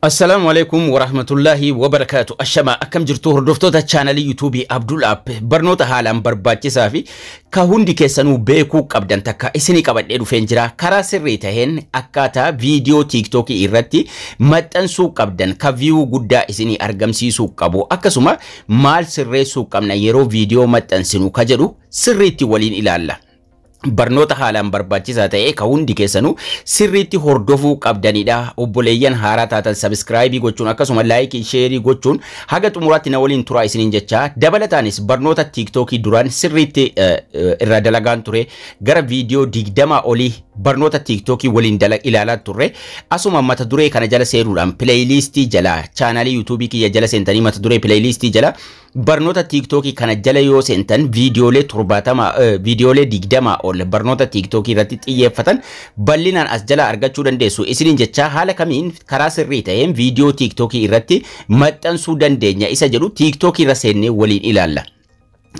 Assalaamu alaikum warahmatullahi wabarakaatu. Ashama, akkam jirtu hordoftoota chaanalii yuutuubii Abdul App? Barnoota haalaan barbaachisaa fi ka hundi keessanuu beekuu qabdan takka isinii qabadhee dhufeen jira. Karaa sirrii taheen akkaataa viidiyoo tiiktookii irratti maxxansuu qabdan ka view guddaa isinii argamsiisuu qabu, akkasuma maal sirreessuu qabna yeroo viidiyoo maxxansinu ka jedhu sirriitti waliin ilaalla. Barnoota haalaan barbaachisaa ta'e ka hundi keessanuu sirriitti hordofuu qabdanidha. Obboleeyyan haaraa taatan subscribe gochuun, akkasuma like, share gochuun haga xumuraatti na waliin turaa isiniin jecha. Dabalataanis barnoota tiiktookii duraan sirriitti irra dalagaan ture, gara viidiyoo 20 olii barnoota tiiktookii waliin ilaalaa turre. Asuma mata duree kana jala seenuudhaan, playlistii jala, chaanaalii yuutuubii kiyya jala seentanii, mata duree playlistii jala barnoota tiiktookii kana jala yoo seentan, viidiyoolee 70, viidiyoolee 20 ol barnoota tiiktookii irratti xiyyeeffatan bal'inaan as jala argachuu dandeessu isiniin jecha. Haala kamiin karaa sirrii ta'een viidiyoo tiiktookii irratti maxxansuu dandeenya isa jedhu tiiktookii irra seennee waliin ilaalla.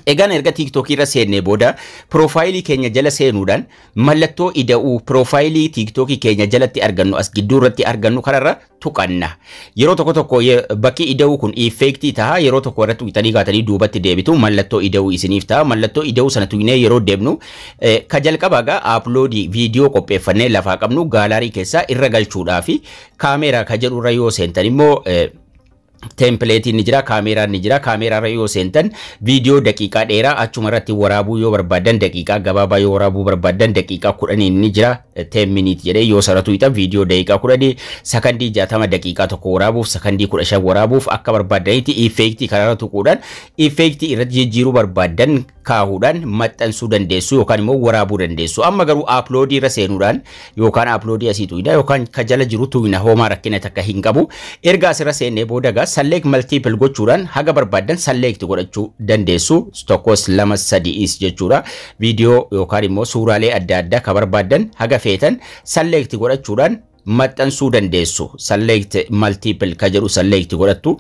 Egaan erga tiiktookii irra seennee booda, piroofaayilii keenya jala seenuudhaan mallattoo ida'uu piroofaayilii tiiktookii keenya jalatti argannu, as gidduu irratti argannu kanarra tuqanna. Yeroo tokko tokko bakki ida'uu kun effect ta'a. Yeroo tokko irratti tuqxanii kaatanii duubatti deebitu, mallattoo ida'uu isiniif ta'a. Mallattoo ida'uu sana tuqnee yeroo deemnu, ka jalqabaa gaa upload viidiyoo qopheeffannee lafaa qabnu gallery keessaa irra galchuudhaa fi kaameeraa ka jedhu irra yoo seentan immoo, template'n ni jira, kaameeraan ni jira. Kaameeraarra yoo seentan, viidiyoo daqiiqaa dheeraa achuma irratti waraabuu yoo barbaaddan, daqiiqaa gabaabaa yoo waraabuu barbaaddan, daqiiqaa 10 ni jira. 10 minute jedhee yoo saratu hiixan, viidiyoo daqiiqaa 10, sakandii 60, daqiiqaa 1 waraabuuf, sakandii 15 waraabuuf, akka barbaaddanitti effect kanarra tuquudhaan effect irratti jijjiiruu barbaaddan kaahuudhaan maxxansuu dandeessu yookaan immoo waraabuu dandeessu. Amma garuu upload irra seenuudhaan yookaan upload asii tuqina yookaan ka jala jiru tuqina, homaa rakkina takka hin qabu. Erga asirra seennee booda gaa select multiple gochuudhaan haga barbaaddan select godhachuu dandeessu. Tokkos, lama, sadi'is jechuudha. Viidiyoo yookaan immoo suuraalee adda addaa ka barbaaddan haga feetan select godhachuudhaan maxxansuu dandeessu. Select multiple ka jedhu select godhattu.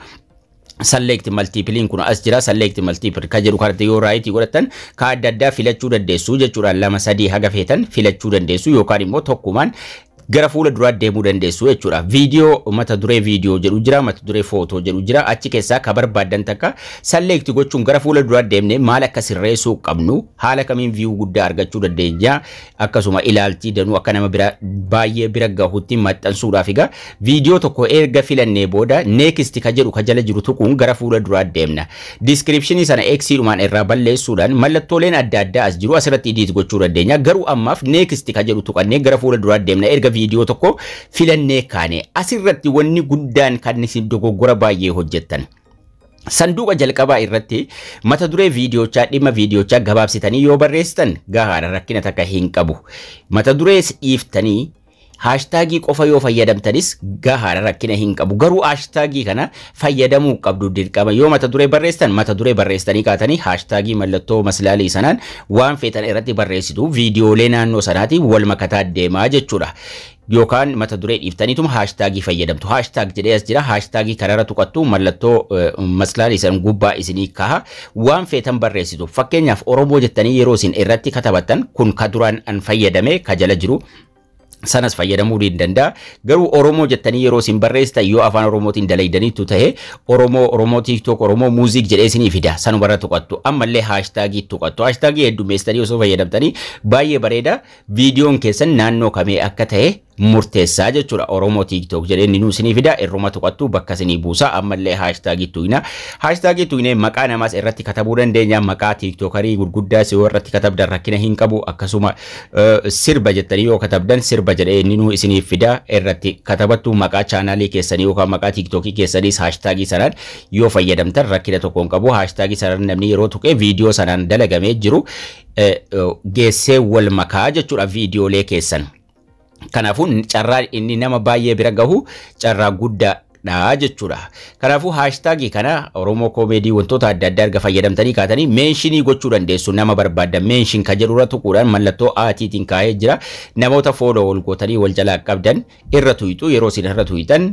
Select multiple'n kun as jira. Select multiple ka jedhu kanatti yoo right godhattan, ka adda addaa filachuu dandeessu jechuudha. Lama, sadii haga feetan filachuu dandeessu yookaan immoo tokkumaan gara fuula duraa deemuu dandeessu jechuudha. Viidiyoo mata duree viidiyoo jedhu jira, mata duree footoo jedhu jira. Achi keessaa ka barbaaddan takka select gochuun gara fuula duraa deemnee maal akka sirreessuu qabnu, haala kamiin view guddaa argachuu dandeenya, akkasuma ilaaltii danuu akka nama bira baay'ee bira gahutti maxxansuudhaaf, egaa viidiyoo tokko erga filannee booda next ka jedhu ka jala jiru tuquun gara fuula duraa deemna. Description sana X dhumaan irraa balleessuudhaan mallattooleen adda addaa as jiru asirratti edit gochuu dandeenya. Garuu ammaaf next ka jedhu tuqannee gara fuula duraa deemna. Erga viidiyoo tokko filannee kaane, asirratti wanni guddaan kan isin dogoggora baay'ee hojjettan. Sanduuqa jalqabaa irratti mata duree viidiyoochaa, dhimma viidiyoochaa gabaabsitanii yoo barreessitan gahaadha, rakkina takka hin qabu. Mata duree dhiiftanii hashtag qofa yoo fayyadamtanis gahaadha, rakkina hin qabu. Garuu hashtag kana fayyadamuu qabdu dirqama. Yoo mata duree barreessitan, mata duree barreessitanii kaatanii hashtag mallattoo maslaalii sanaan waan feetan irratti barreessitu, viidiyoolee naannoo sanaatiin wal makataa deemaa jechuudha. Yookaan mata duree dhiiftaniituma hashtag fayyadamtu. Hashtag jedhee as jira. Hashtag kanarra tuqattu, mallattoo maslaalii san gubbaa isinii kaha, waan feetan barreessitu. Fakkeenyaaf Oromoo jettanii yeroo isin irratti katabattan, kun ka duraan an fayyadame ka jala jiru sanas fayyadamuu ni danda'a. Garuu Oromoo jettanii yeroo isin barreessitan, yoo afaan Oromootiin dalaydaniittu ta'e, Oromoo, Oromoo TikTok, Oromoo Music jedhee isinii fida. Sanumarra tuqattu. Ammallee hashtag tuqattu. Hashtag heddummeessitanii osoo fayyadamtanii baay'ee bareeda. Viidiyoon keessan naannoo kamee akka ta'e murteessaa jechuudha. Oromoo TikTok jedhee inni nuu isinii fida. Irruma tuqattu, bakka isinii buusa. Ammallee hashtag tuqna. Hashtag tuqnee maqaa namaas irratti katabuu dandeenya. Maqaa TikTokerii gurguddaa yoo irratti katabdan rakkina hin qabu. Akkasuma sirba jettanii yoo katabdan, sirba jedhee inni nuu isiniif fida, irratti katabattu. Maqaa chaanaalii keessanii yookaan maqaa tiiktookii keessaniis hashtag sanaan yoo fayyadamtan rakkina tokko hin qabu. Hashtag sanaan namni yeroo tuqee viidiyoo sanaan dalagamee jiru geessee wal makaa jechuudha viidiyoolee keessan. Kanaafuu carraa inni nama baay'ee bira gahu carraa guddaadha jechuudha. Kanaafuu hashtag kana, Oromoo comedy, wantoota adda addaa erga fayyadamtanii kaatanii mention gochuu dandeessu nama barbaaddan. Mention ka jedhurra tuquudhaan mallattoo atiitiin kaa'ee jira. Namoota follow wal gootanii wal jalaa qabdan irra tuyxu. Yeroo isin irra tuyxan,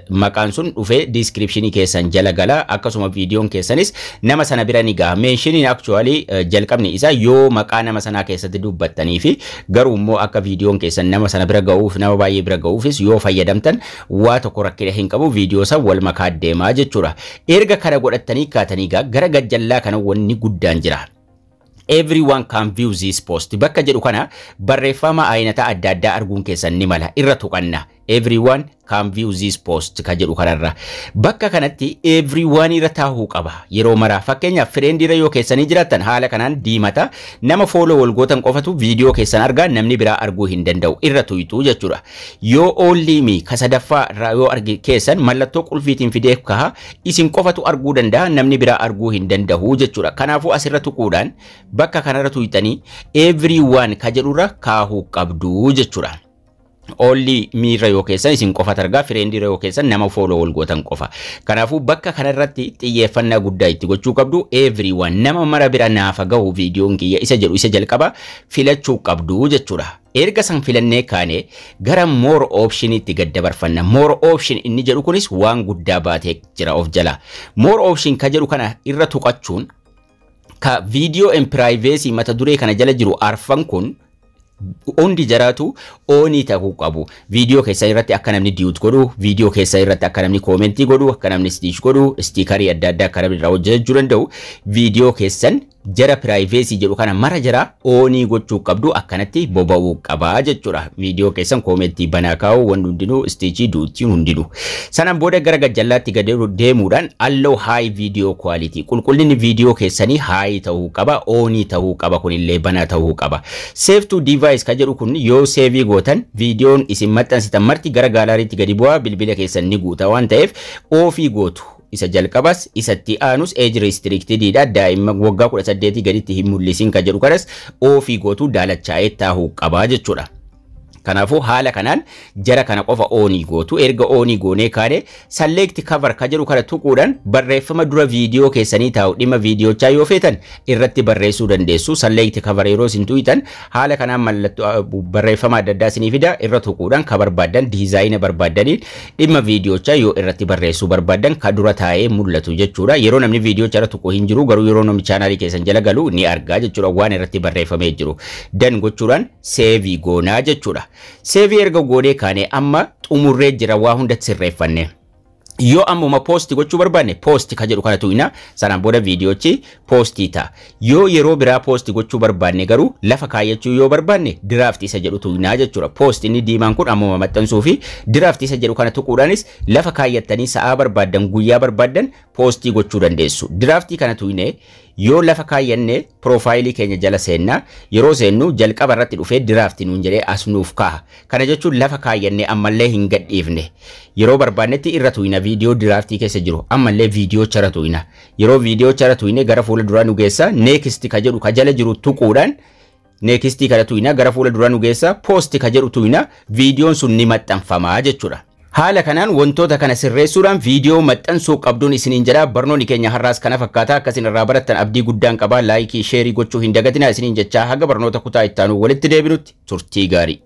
maqaan sun dhufee description keessan jala gala, akkasuma viidiyoon keessanis nama sana bira ni gaha. Mentioniin actually jalqabni isaa yoo maqaa nama sanaa keessatti dubbattanii fi garuu immoo akka viidiyoon keessan nama sana bira gahuuf, nama baay'ee bira gahuufis yoo fayyadamtan waa tokko rakkina hin qabu. Viidiyoo san wal makaa deemaa jechuudha. Erga kana godhattanii kaatanii gara gajjallaa kana wanni guddaan jira. "Everyone can view this post" bakka jedhu kana barreeffama ayinataa adda addaa arguun keessan ni mala, irra tuqanna. "Everyone can view this post" ka jedhu kanarra, bakka kanatti everyone irra taa'uu qaba yeroo maraa. Fakkeenyaaf, friend irra yoo keessanii jiraattan haala kanaan diimata. Nama follow wal gootan qofatu viidiyoo keessan argaa, namni biraa arguu hin danda'u, irra tuytuu jechuudha. Yoo "only me" ka sadaffaa irraa yoo argi keessan, mallattoo qulfiitiin fidee kaha, isin qofatu arguu danda'a, namni biraa arguu hin danda'u jechuudha. Kanaafuu asirra tuquudhaan bakka kanarra tuyxanii "everyone" ka jedhurra kaahuu qabdu jechuudha. "Only me" irra yoo keessan isin qofa argaa, friend irra yoo keessan nama follow wal gootan qofa. Kanaafuu bakka kanarratti xiyyeeffannaa guddaa itti gochuu qabdu. "Everyone", nama mara bira naafa gahu viidiyoon kiyya isa jedhu, isa jalqaba filachuu qabdu jechuudha. Erga san filannee kaane gara more optionitti gad dabarfanna. More option inni jedhu kunis waan guddaa baatee jira of jala. More option ka jedhu kana irra tuqachuun ka "video and privacy" mata duree kana jala jiru arfan kun hundi jaraatu on ta'uu qabu. Viidiyoo keessa irratti akka namni duet godhu, viidiyoo keessa irratti akka namni comment godhu, akka namni stitch godhu, sticker adda addaa akka namni irraa hojjechuu danda'u, viidiyoo keessan jara privacy jedhu kana mara jara on gochuu qabdu, akkanatti boba'uu qabaa jechuudha. Viidiyoo keessan comment banaa kaa'u, wanti hundinuu, stitch, duetiin hundinuu. Sanaan booda gara gajjallaatti gad deemuudhaan "allow high video quality", qulqullinni viidiyoo keessanii high ta'uu qaba, on ta'uu qaba, kunillee banaa ta'uu qaba. "Save to device" ka jedhu kun yoo save gootan viidiyoon isin maxxansitan marti gara galleryitti gadi bu'aa, bilbila keessan ni guuta waan ta'eef off gootu. Isa jalqabas isatti aanus age restrictedidha, daa'imman waggaa 18 gaditti hin mul'isin ka jedhu kanas off gootu, daalachaa'ee taa'uu qabaa jechuudha. Kanaafuu haala kanaan jara kana qofa on gootu. Erga on goonee kaane "select cover" ka jedhu kana tuquudhaan barreeffama dura viidiyoo keessanii taa'u, dhimma viidiyochaa yoo feetan irratti barreessuu dandeessu. Select cover yeroo isin tuqxan haala kanaan mallattoo barreeffama adda addaa isinii fida. Irra tuquudhaan ka barbaaddan, design barbaaddaniin dhimma viidiyochaa yoo irratti barreessuu barbaaddan ka dura taa'ee mul'atu jechuudha. Yeroo namni viidiyochaa irra tuqu hin jiru, garuu yeroo namni channel keessan jala galu ni argaa jechuudha waan irratti barreeffamee jiru. Done gochuudhaan save goonaa jechuudha. Save erga goonee kaane amma xumurree jira, waa hunda sirreeffanne. Yoo ammuma post gochuu barbaanne "post" ka jedhu kana tuqna, sanaan booda viidiyoochi post ta'a. Yoo yeroo biraa post gochuu barbaanne garuu, lafa kaayyachuu yoo barbaanne, "draft" isa jedhu tuqnaa jechuudha. "Post" inni diimaan kun ammuma maxxansuu fi "draft" isa jedhu kana tuquudhaanis lafa kaayyattanii sa'aa barbaaddan, guyyaa barbaaddan post gochuu dandeessu. Draft kana tuqnee yoo lafa kaayyanne profile keenya jala seenna. Yeroo seennu jalqaba irratti dhufee "draft" nuun jedhee as nuuf kaaha. Kana jechuun lafa kaayyanne, ammallee hin gadhiifne. Yeroo barbaannetti irra tuqna. Viidiyoo draft keessa jiru ammallee viidiyoo chara tuqna. Yeroo viidiyoo chara tuqne gara fuula duraa nu geessa. "Next" ka jedhu ka jala jiru tuquudhaan next kana tuqna, gara fuula duraa nu geessa. "Post" ka jedhu tuqna, viidiyoon sun ni maxxanfamaa jechuudha. Haala kanaan wantoota kana sirreessuudhaan viidiyoo maxxansuu qabduun isiniin jedha. Barnoonni keenya har'aas kana fakkaata. Akkasin irraa barattan abdii guddaan qabaa. Like, share gochuu hin dagatinaa isiniin jechaa, haga barnoota kutaa ittaanuu walitti deebinutti turtii gaarii.